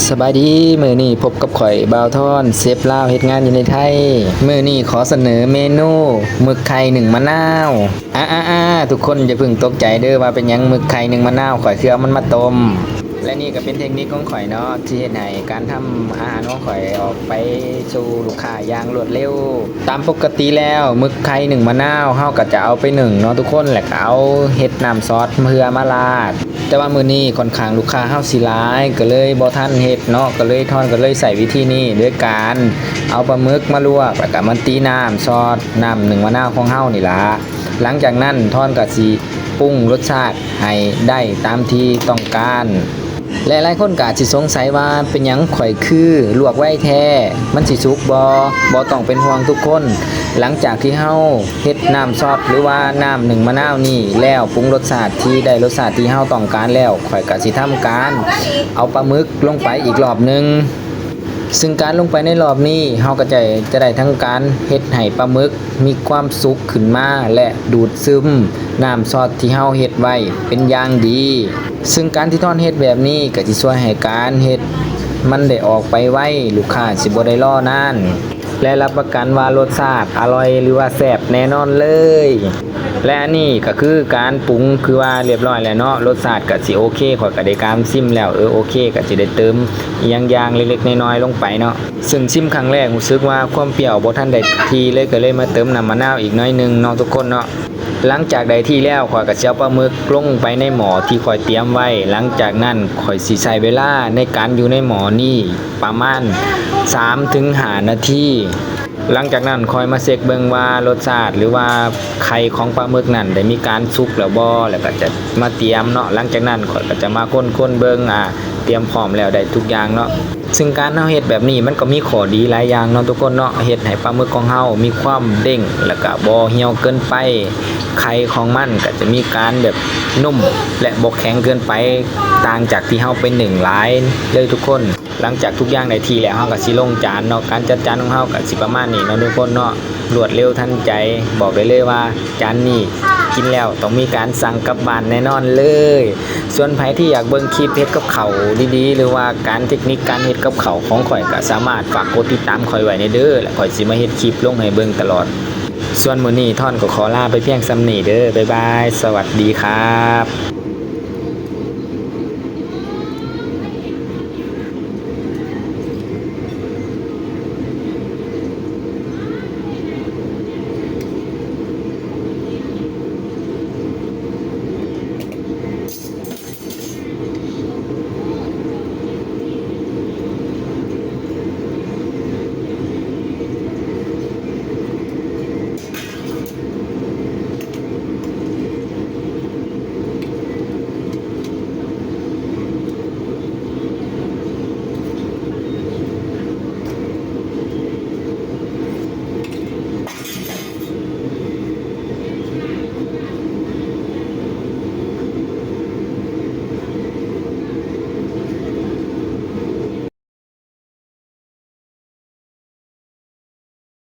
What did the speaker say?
ສະບາຍດີ ມື້ນີ້ພົບກັບຂ້ອຍ ບ່າວທອນ ເຊຟລາວເຮັດງານຢູ່ໃນໄທ. ມື້ນີ້ຂໍສະເໜີເມນູໝຶກໄຂ່ໜຶ້ງມະນາວ. ອາໆໆ ທຸກຄົນຢ່າເພິ່ງຕົກໃຈເດີວ່າເປັນຫຍັງໝຶກໄຂ່ໜຶ້ງມະນາວ ຂ້ອຍຄືເອົາມັນມາຕົ້ມ. ແລະນີ້ກໍເປັນເທັກນິກຂອງຂ້ອຍເນາະ ທີ່ເຮັດໃຫ້ການທຳອາຫານຂອງຂ້ອຍອອກໄປສູ່ລູກຄ້າຢ່າງລວດເລັວ. ຕາມປົກກະຕິແລ້ວ ໝຶກໄຂ່ໜຶ້ງມະນາວ ເຮົາກໍຈະເອົາໄປໜຶ້ງເນາະທຸກຄົນ ແລ້ວກໍເອົາເຮັດນ້ຳຊອດເພື່ອມາລາດ. ແຕ່ວ່າມື້ນີ້ຂ້ອນຂ້າງລູກຄ້າເຮົາຊິຫຼາຍ ກໍເລີຍບໍ່ທັນເຮັດເນາະ ກໍເລີຍ ທອນກໍເລີຍໃຊ້ວິທີນີ້ ໂດຍການເອົາປາໝຶກມາລວກ ແລ້ວກໍມາຕີນ້ຳຊອດ ນ້ຳໜຶ້ງມະນາວຂອງເຮົານີ້ລະ. ຫຼັງຈາກນັ້ນ ທອນກໍຊິປຸງລົດຊາດໃຫ້ໄດ້ຕາມທີ່ຕ້ອງການ. ແລະຫຼາຍຄົນກໍອາດຊິສົງໄສວ່າເປັນຫຍັງຂ້ອຍຄືລວກໄວແທ້ ມັນຊິສຸກບໍ່? ບໍ່ຕ້ອງເປັນຫ່ວງທຸກຄົນ. ຫຼັງຈາກທີ່ເຮົາເຮັດນ້ຳຊອດ ຫຼືວ່ານ້ຳໜຶ້ງມະນາວນີ້ແລ້ວ ປຸງລົດຊາດທີ່ໄດ້ລົດຊາດທີ່ເຮົາຕ້ອງການແລ້ວ ຂ້ອຍກໍຊິທຳການເອົາປາໝຶກລົງໄປອີກລອບໜຶ່ງ. ຊຶ່ງການລົງໄປໃນລອບນີ້ ເຮົາກໍຈະ ຈະໄດ້ທັງການເຮັດໃຫ້ປາໝຶກມີຄວາມສຸກຂຶ້ນມາ ແລະ ດູດຊຶມນ້ຳຊອດທີ່ເຮົາເຮັດໄວ້ເປັນຢ່າງດີ. ຊຶ່ງການທີ່ທອນເຮັດແບບນີ້ ກໍຊິຊ່ວຍໃຫ້ການເຮັດມັນໄດ້ອອກໄປໄວ, ລູກຄ້າຊິບໍ່ໄດ້ລໍນານ ແລະ ຮັບປະກັນວ່າລົດຊາດອະລ່ອຍ ຫຼືວ່າແຊບແນ່ນອນເລີຍ. ແລະ ອັນນີ້ກໍຄືການປຸງ ຄືວ່າລຽບຮ້ອຍແລ້ວເນາະ, ລົດຊາດກໍຊິໂອເຄ, ຂ້ອຍກໍໄດ້ການຊິມແລ້ວ ເອີ ໂອເຄ, ກໍຊິໄດ້ເຕີມອີ່ຫຍັງຢ່າງເລັກໆນ້ອຍໆລົງໄປເນາະ. ຊຶ່ງຊິມຄັ້ງແລກຮູ້ສຶກວ່າຄວາມປ່ຽວບໍ່ທັນໄດ້ທີ່ເລີຍ, ກໍເລີຍມາເຕີມນ້ຳມະນາວອີກໜ້ອຍໜຶ່ງເນາະທຸກຄົນເນາະ. ຫຼັງຈາກໄດ້ທີ່ແລ້ວ ຂ້ອຍກໍຊິເອົາປາໝຶກລົງໄປໃນໝໍ້ທີ່ຂ້ອຍຕຽມໄວ້. ຫຼັງຈາກນັ້ນ ຂ້ອຍຊິໃຊ້ເວລາໃນການຢູ່ໃນໝໍ້ນີ້ປະມານສາມເຖິງຫ້ານາທີ. ຫຼັງຈາກນັ້ນຂ້ອຍມາເຊັກເບິ່ງວ່າລົດຊາດ ຫຼືວ່າໄຂ່ຂອງປາໝຶກນັ້ນໄດ້ມີການສຸກແລ້ວບໍ່ ແລ້ວກໍຈະມາຕຽມເນາະ. ຫຼັງຈາກນັ້ນຂ້ອຍກໍຈະມາຄົນໆເບິ່ງ ອາ ຕຽມພ້ອມແລ້ວໄດ້ທຸກຢ່າງເນາະ. ຊຶ່ງການເຮົາເຮັດແບບນີ້ມັນກໍມີຂໍ້ດີຫຼາຍຢ່າງເນາະທຸກຄົນເນາະ, ເຮັດໃຫ້ປາໝຶກຂອງເຮົາມີຄວາມເດ້ງ ແລ້ວກໍບໍ່ຫ່ຽວເກີນໄປ. ໄຂ່ຂອງມັນກໍຈະມີການແບບນຸ້ມ ແລະ ບໍ່ແຂງເກີນໄປ, ຕ່າງຈາກທີ່ເຮົາໄປໜຶ້ງຫຼາຍເລີຍທຸກຄົນ. ຫຼັງຈາກທຸກຢ່າງໄດ້ທີ່ແລ້ວ ເຮົາກໍຊິລົງຈານເນາະ. ການຈັດຈານຂອງເຮົາກໍຊິປະມານນີ້ເນາະທຸກຄົນເນາະ, ລວດເລັວທັນໃຈ. ບອກໄດ້ເລີຍວ່າຈານນີ້ກິນແລ້ວຕ້ອງມີການສັ່ງກັບບ້ານແນ່ນອນເລີຍ. ສ່ວນໃຜທີ່ຢາກເບິ່ງຄລິບເຮັດກັບເຂົ້າດີໆ ຫຼືວ່າການເທັກນິກການເຮັດກັບເຂົ້າຂອງຂ້ອຍ ກໍສາມາດຝາກກົດຕິດຕາມຂ້ອຍໄວ້ແດ່ເດີ, ແລ້ວຂ້ອຍຊິມາເຮັດຄລິບລົງໃຫ້ເບິ່ງຕະຫຼອດ. ສ່ວນມື້ນີ້ທອນກໍຂໍລາໄປພຽງສ່ຳນີ້ເດີ. ບາຍບາຍ, ສະຫວັດດີຄັບ.